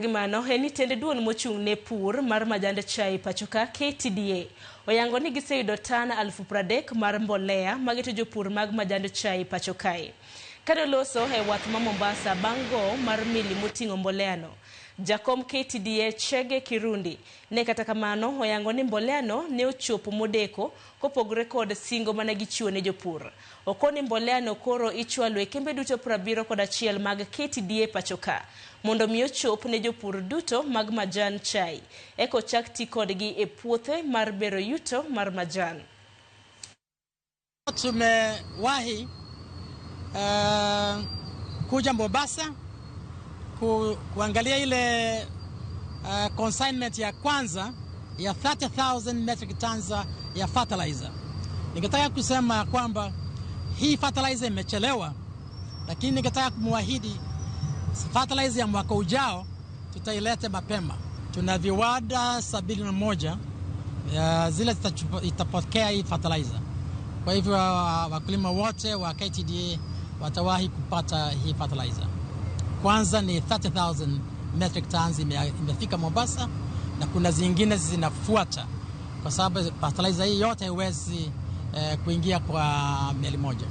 Gi mano en ni tend duol mochung' ne pur mar majand chai pachoka KTDA oyango ni giseyudo tan 30,000 mar mbolea mageto jopur mag majand chai pacho kae. Kane oloso e wath ma Mombasa bang' go mar meli moting'o mbolea no, jakom KTDA Chege Kirundi ne kata kamano oyango ni mbolea no ne ochopo modeko kopogore kod singo mane gichiwo ne jopur. Okoni mbolea no koro ichwalo e kembe duto 71 mag KTDA pachoka mondo mi ochop ne jopur duto mag majan chai eka ochak ti kodgi e puothe mar bero yuto mar majan. Tumewahi kuja Mombasa kuangalia ile consignment ya kwanza ya 30,000 metric tons ya fertilizer. Ningetaka kusema kwamba hii fertilizer imechelewa, lakini ningetaka kumwahidi fertilizer ya mwaka ujao tutaileta mapema. Tuna viwanda 71 zile itapokea hii fertilizer. Kwa hivyo wakulima wote wa KTDA watawahi kupata hii fertilizer. Kwanza ni 30,000 metric tons imefika Mombasa na kuna zingine zinafuata kwa sababu fertilizer hii yote haiwezi kuingia kwa meli moja.